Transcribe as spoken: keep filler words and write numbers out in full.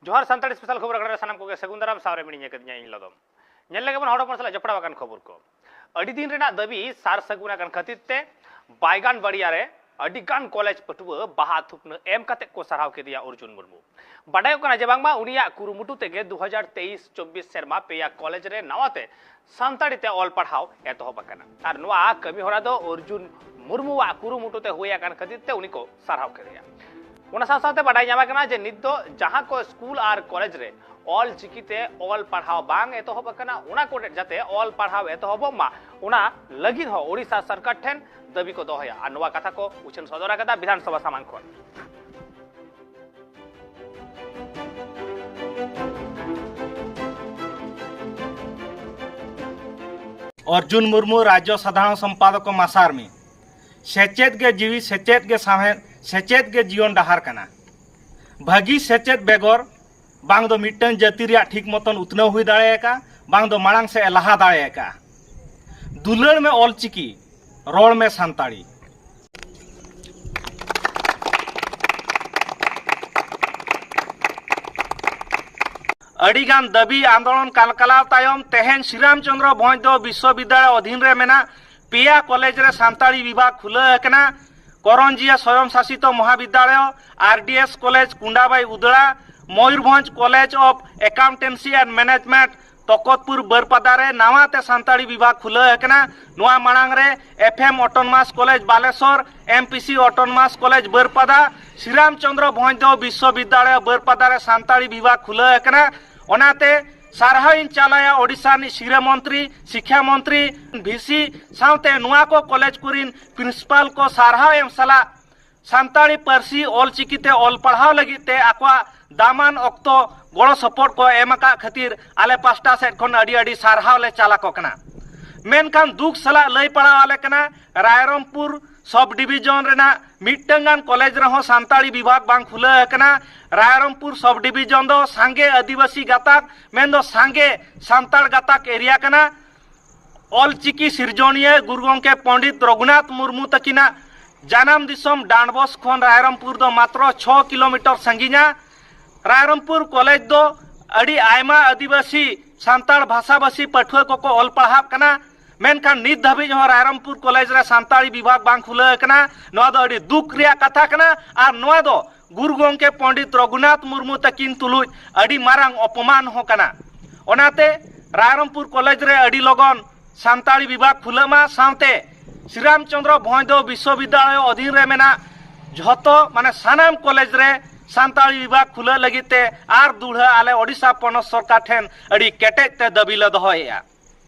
ᱡᱚᱦᱟᱨ᱾ ᱥᱟᱱᱛᱟᱲᱤ ᱥᱯᱮᱥᱟᱞ ᱠᱷᱚᱵᱚᱨ ᱟᱠᱷᱲᱟ ᱨᱮ ᱥᱟᱱᱟᱢ ᱠᱚᱜᱮ ᱥᱟᱹᱜᱩᱱ ᱫᱟᱨᱟᱢ᱾ ᱥᱟᱶᱨᱮ ᱢᱤᱱᱟᱹᱧ ᱟᱠᱟᱫᱤᱧᱟ ᱤᱧ ᱞᱚᱫᱚᱢ᱾ ᱧᱮᱞ ᱞᱮᱜᱮ ᱵᱚᱱ ᱦᱚᱲ ᱦᱚᱯᱚᱱ ᱥᱟᱞᱟᱜ ᱡᱚᱯᱲᱟᱣ ᱟᱠᱟᱱ ᱠᱷᱚᱵᱚᱨ ᱠᱚ᱾ ᱟᱹᱰᱤ ᱫᱤᱱ ᱨᱮᱱᱟᱜ ᱫᱟᱹᱵᱤ ᱥᱟᱨ ᱥᱟᱹᱜᱩᱱ ᱟᱠᱟᱱ ᱠᱷᱟᱹᱛᱤᱨ ᱛᱮ ᱵᱟᱭᱜᱟᱱ ᱵᱟᱲᱤᱭᱟ ᱨᱮ ᱟᱹᱰᱤ ᱜᱟᱱ ᱠᱚᱞᱮᱡᱽ ᱯᱟᱹᱴᱷᱩᱣᱟᱹ ᱵᱟᱦᱟ ᱛᱷᱩᱯᱱᱟᱹ ᱮᱢ ᱠᱟᱛᱮ ᱠᱚ ᱥᱟᱨᱦᱟᱣ ᱠᱮᱫᱮᱭᱟ ᱚᱨᱡᱩᱱ ᱢᱩᱨᱢᱩ᱾ ᱵᱟᱰᱟᱭᱚᱜ ᱠᱟᱱᱟ ᱡᱮ ᱵᱟᱝᱢᱟ ᱩᱱᱤᱭᱟᱜ ᱠᱩᱨᱩᱢᱩᱴᱩ ᱛᱮᱜᱮ ᱫᱩ ᱦᱟᱡᱟᱨ ᱛᱮᱭᱤᱥ ᱪᱚᱵᱵᱤᱥ ᱥᱮᱨᱢᱟ ᱯᱮᱭᱟ ᱠᱚᱞᱮᱡᱽ ᱨᱮ ᱱᱟᱣᱟ ᱛᱮ ᱥᱟᱱᱛᱟᱲᱤ ᱛᱮ ᱚᱞ ᱯᱟᱲᱦᱟᱣ ᱮᱛᱚᱦᱚᱵ ᱟᱠᱟᱱᱟ᱾ ᱟᱨ ᱱᱚᱣᱟ ᱠᱟᱹᱢᱤ ᱦᱚᱨᱟ ᱫᱚ ᱚᱨᱡᱩᱱ ᱢᱩᱨᱢᱩᱣᱟᱜ ᱠᱩᱨᱩᱢᱩᱴᱩ ᱛᱮ ᱦᱩᱭ ᱟᱠᱟᱱ ᱠᱷᱟᱹᱛᱤᱨ ᱛᱮ ᱩᱱᱤ ᱠᱚ ᱥᱟᱨᱦᱟᱣ ᱠᱮᱫᱮᱭᱟ᱾ ᱚᱱᱟ ᱥᱟᱶ ᱥᱟᱶᱛᱮ ᱵᱟᱰᱟᱭ ᱧᱟᱢ ᱟᱠᱟᱱᱟ ᱡᱮ ᱱᱤᱛ ᱫᱚ ᱡᱟᱦᱟᱸ ᱠᱚ ᱥᱠᱩᱞ ᱟᱨ ᱠᱚᱞᱮᱡᱽ ᱨᱮ ᱚᱞ ᱪᱤᱠᱤ ᱛᱮ ᱚᱞ ᱯᱟᱲᱦᱟᱣ ᱵᱟᱝ ᱮᱛᱚᱦᱚᱵ ᱟᱠᱟᱱᱟ, ᱚᱱᱟ ᱠᱚᱨᱮ ᱡᱟᱛᱮ ᱚᱞ ᱯᱟᱲᱦᱟᱣ ᱮᱛᱚᱦᱚᱵᱚᱜ ᱢᱟ, ᱚᱱᱟ ᱞᱟᱹᱜᱤᱫ ᱦᱚᱸ ᱳᱰᱤᱥᱟ ᱥᱚᱨᱠᱟᱨ ᱴᱷᱮᱱ ᱫᱟᱹᱵᱤ ᱠᱚ ᱫᱚᱦᱚᱭᱟ᱾ ᱟᱨ ᱱᱚᱣᱟ ᱠᱟᱛᱷᱟ ᱠᱚ ᱩᱪᱷᱟᱹᱱ ᱥᱚᱫᱚᱨ ᱟᱠᱟᱫᱟ ᱵᱤᱫᱷᱟᱱ ᱥᱚᱵᱷᱟ ᱥᱟᱢᱟᱝ ᱠᱷᱚᱱ᱾ ᱚᱨᱡᱩᱱ ᱢᱩᱨᱢᱩ, ᱨᱟᱡᱽᱡᱚ ᱥᱟᱫᱷᱟᱨᱚᱱ ᱥᱚᱢᱯᱟᱫᱚᱠ, ᱢᱟᱥᱟᱨᱢᱤ᱾ ᱥᱮᱪᱮᱫ ᱜᱮ ᱡᱤᱣᱤ, ᱥᱮᱪᱮᱫ ᱜᱮ ᱥᱟᱶᱦᱮᱫ, ᱥᱮᱪᱮᱫ ᱜᱮ ᱡᱤᱭᱚᱱ ᱰᱟᱦᱟᱨ ᱠᱟᱱᱟ᱾ ᱵᱷᱟᱹᱜᱤ ᱥᱮᱪᱮᱫ ᱵᱮᱜᱚᱨ ᱵᱟᱝ ᱫᱚ ᱢᱤᱫᱴᱟᱝ ᱡᱟᱹᱛᱤ ᱨᱮᱭᱟᱜ ᱴᱷᱤᱠ ᱢᱚᱛᱚᱱ ᱩᱛᱱᱟᱹᱣ ᱦᱩᱭ ᱫᱟᱲᱮᱭᱟᱜᱼᱟ, ᱵᱟᱝ ᱫᱚ ᱢᱟᱲᱟᱝ ᱥᱮᱫ ᱮ ᱞᱟᱦᱟ ᱫᱟᱲᱮᱭᱟᱜᱼᱟ᱾ ᱫᱩᱞᱟᱹᱲ ᱢᱮ ᱚᱞᱪᱤᱠᱤ, ᱨᱚᱲ ᱢᱮ ᱥᱟᱱᱛᱟᱲᱤ᱾ ᱟᱹᱰᱤᱜᱟᱱ ᱫᱟᱹᱵᱤ ᱟᱱᱫᱳᱞᱚᱱ ᱠᱟᱞᱠᱟᱞᱟᱣ ᱛᱟᱭᱚᱢ ᱛᱮᱦᱮᱧ ᱥᱨᱤᱨᱟᱢ ᱪᱚᱸᱫᱽᱨᱚ ᱵᱷᱚᱸᱡᱽ ᱫᱚ ᱵᱤᱥᱥᱚᱵᱤᱫᱽᱫᱟᱞᱚᱭ ᱚᱫᱷᱤᱱ ᱨᱮ ᱢᱮᱱᱟᱜ ᱯᱮᱭᱟ ᱠᱚᱞᱮᱡᱽ ᱨᱮ ᱥᱟᱱᱛᱟᱲᱤ ᱵᱤᱵᱷᱟᱜᱽ ᱠᱷᱩᱞᱟᱹᱣ ᱟᱠᱟᱱᱟ᱾ Karanjia Swayam Sasita Mahavidyalaya, RDS college Kundabai Udala, Mayurbhanj college of accountancy and management Takatpur Baripada ᱨᱮ ᱱᱟᱣᱟ ᱛᱮ ᱥᱟᱱᱛᱟᱲᱤ ᱵᱤᱵᱷᱟᱜᱽ ᱠᱷᱩᱞᱟᱹᱣ ᱟᱠᱟᱱᱟ᱾ ᱱᱚᱣᱟ ᱢᱟᱲᱟᱝ ᱨᱮ F M autonomous college Balasore, M P C autonomous college Baripada, Sriram ᱪᱚᱸᱫᱽᱨᱚ ᱵᱷᱚᱸᱡᱽ ᱫᱚ ᱵᱤᱥᱥᱚᱵᱤᱫᱽᱫᱟᱞᱚᱭ ᱵᱟᱹᱨᱯᱟᱫᱟ ᱨᱮ ᱥᱟᱱᱛᱟᱲᱤ ᱵᱤᱵᱷᱟᱜᱽ ᱠᱷᱩᱞᱟᱹᱣ ᱟᱠᱟᱱᱟ᱾ ᱚᱱᱟᱛᱮ ᱥᱟᱨᱦᱟᱣ ᱤᱧ ᱪᱟᱞᱟᱭᱟ ᱳᱰᱤᱥᱟ ᱨᱤᱱᱤᱡ ᱥᱤᱨᱟᱹ ᱢᱚᱱᱛᱨᱤ, ᱥᱤᱠᱠᱷᱟ ᱢᱚᱱᱛᱨᱤ, ᱵᱷᱤ ᱥᱤ ᱥᱟᱶᱛᱮ ᱱᱚᱣᱟ ᱠᱚ ᱠᱚᱞᱮᱡᱽ ᱠᱚᱨᱤᱱ ᱯᱨᱤᱱᱥᱤᱯᱟᱞ ᱠᱚ ᱥᱟᱨᱦᱟᱣ ᱮᱢ ᱥᱟᱞᱟᱜ ᱥᱟᱱᱛᱟᱲᱤ ᱯᱟᱹᱨᱥᱤ ᱚᱞᱪᱤᱠᱤ ᱛᱮ ᱚᱞ ᱯᱟᱲᱦᱟᱣ ᱞᱟᱹᱜᱤᱫ ᱛᱮ ᱟᱠᱚᱣᱟᱜ ᱫᱟᱢᱟᱱ ᱚᱠᱛᱚ ᱜᱚᱲᱚ ᱥᱚᱯᱚᱦᱚᱫ ᱠᱚ ᱮᱢ ᱟᱠᱟᱫ ᱠᱷᱟᱹᱛᱤᱨ ᱟᱞᱮ ᱯᱟᱥᱴᱟ ᱥᱮᱫ ᱠᱷᱚᱱ ᱟᱹᱰᱤ ᱟᱹᱰᱤ ᱥᱟᱨᱦᱟᱣ ᱞᱮ ᱪᱟᱞ ᱟᱠᱚ ᱠᱟᱱᱟ᱾ ᱢᱮᱱᱠᱷᱟᱱ ᱫᱩᱠ ᱥᱟᱞᱟᱜ ᱞᱟᱹᱭ ᱯᱟᱲᱟᱣ ᱟᱞᱮ ᱠᱟᱱᱟ, ᱨᱟᱭᱨᱚᱝᱯᱩᱨ ᱥᱚᱵ ᱰᱤᱵᱤᱡᱚᱱ ᱨᱮᱱᱟᱜ ᱢᱤᱫᱴᱟᱝ ᱜᱟᱱ ᱠᱚᱞᱮᱡᱽ ᱨᱮᱦᱚᱸ ᱥᱟᱱᱛᱟᱲᱤ ᱵᱤᱵᱷᱟᱜᱽ ᱵᱟᱝ ᱠᱷᱩᱞᱟᱹᱣ ᱟᱠᱟᱱᱟ᱾ ᱨᱟᱭᱨᱚᱝᱯᱩᱨ ᱥᱚᱵ ᱰᱤᱵᱤᱡᱚᱱ ᱫᱚ ᱥᱟᱸᱜᱮ ᱟᱹᱫᱤᱵᱟᱹᱥᱤ ᱜᱟᱛᱟᱠ, ᱢᱮᱱᱫᱚ ᱥᱟᱸᱜᱮ ᱥᱟᱱᱛᱟᱲ ᱜᱟᱛᱟᱠ ᱮᱨᱤᱭᱟ ᱠᱟᱱᱟ᱾ ᱚᱞᱪᱤᱠᱤ ᱥᱤᱨᱡᱚᱱᱤᱭᱟᱹ ᱜᱩᱨᱩ ᱜᱚᱢᱠᱮ ᱯᱚᱸᱰᱤᱛ ᱨᱚᱜᱷᱩᱱᱟᱛᱷ ᱢᱩᱨᱢᱩ ᱛᱟᱹᱠᱤᱱᱟᱜ ᱡᱟᱱᱟᱢ ᱫᱤᱥᱚᱢ ᱰᱟᱸᱰᱵᱚᱥ ᱠᱷᱚᱱ ᱨᱟᱭᱨᱚᱝᱯᱩᱨ ᱫᱚ ᱢᱟᱛᱨᱚ ᱪᱷᱚ ᱠᱤᱞᱳᱢᱤᱴᱟᱨ ᱥᱟᱺᱜᱤᱧᱟ᱾ ᱨᱟᱭᱨᱚᱝᱯᱩᱨ ᱠᱚᱞᱮᱡᱽ ᱫᱚ ᱟᱹᱰᱤ ᱟᱭᱢᱟ ᱟᱹᱫᱤᱵᱟᱹᱥᱤ ᱥᱟᱱᱛᱟᱲ ᱵᱷᱟᱥᱟᱵᱷᱟᱥᱤ ᱯᱟᱹᱴᱷᱩᱣᱟᱹ ᱠᱚᱠᱚ ᱚᱞ ᱯᱟᱲᱦᱟᱜ ᱠᱟᱱᱟ, ᱢᱮᱱᱠᱷᱟᱱ ᱱᱤᱛ ᱫᱷᱟᱹᱵᱤᱡ ᱦᱚᱸ ᱨᱟᱭᱨᱚᱝᱯᱩᱨ ᱠᱚᱞᱮᱡᱽ ᱨᱮ ᱥᱟᱱᱛᱟᱲᱤ ᱵᱤᱵᱷᱟᱜᱽ ᱵᱟᱝ ᱠᱷᱩᱞᱟᱹᱣ ᱟᱠᱟᱱᱟ᱾ ᱱᱚᱣᱟ ᱫᱚ ᱟᱹᱰᱤ ᱫᱩᱠ ᱨᱮᱭᱟᱜ ᱠᱟᱛᱷᱟ ᱠᱟᱱᱟ ᱟᱨ ᱱᱚᱣᱟ ᱫᱚ ᱜᱩᱨᱩ ᱜᱚᱢᱠᱮ ᱯᱚᱱᱰᱤᱛ ᱨᱚᱜᱷᱩᱱᱟᱛᱷ ᱢᱩᱨᱢᱩ ᱛᱟᱹᱠᱤᱱ ᱛᱩᱞᱩᱡ ᱟᱹᱰᱤ ᱢᱟᱨᱟᱝ ᱚᱯᱚᱢᱟᱱ ᱦᱚᱸ ᱠᱟᱱᱟ᱾ ᱚᱱᱟᱛᱮ ᱨᱟᱭᱨᱚᱝᱯᱩᱨ ᱠᱚᱞᱮᱡᱽ ᱨᱮ ᱟᱹᱰᱤ ᱞᱚᱜᱚᱱ ᱥᱟᱱᱛᱟᱲᱤ ᱵᱤᱵᱷᱟᱜᱽ ᱠᱷᱩᱞᱟᱹᱜ ᱢᱟ, ᱥᱟᱶᱛᱮ ᱥᱨᱤᱨᱟᱢᱪᱚᱸᱫᱽᱨᱚ ᱵᱷᱚᱸᱡᱽ ᱫᱮᱣ ᱵᱤᱥᱥᱚᱵᱤᱫᱽᱫᱟᱞᱚᱭ ᱚᱫᱷᱤᱱ ᱨᱮ ᱢᱮᱱᱟᱜ ᱡᱷᱚᱛᱚ, ᱢᱟᱱᱮ, ᱥᱟᱱᱟᱢ ᱠᱚᱞᱮᱡᱽ ᱨᱮ ᱥᱟᱱᱛᱟᱲᱤ ᱵᱤᱵᱷᱟᱜᱽ ᱠᱷᱩᱞᱟᱹᱜ ᱞᱟᱹᱜᱤᱫ ᱛᱮ ᱟᱨ ᱫᱩᱲᱦᱟᱹ ᱟᱞᱮ ᱳᱰᱤᱥᱟ ᱯᱚᱱᱚᱛ ᱥᱚᱨᱠᱟᱨ ᱴᱷᱮᱱ ᱟᱹᱰᱤ ᱠᱮᱴᱮᱡ ᱛᱮ ᱫᱟᱹᱵᱤ ᱞᱮ ᱫᱚᱦᱚᱭᱮᱫᱼᱟ᱾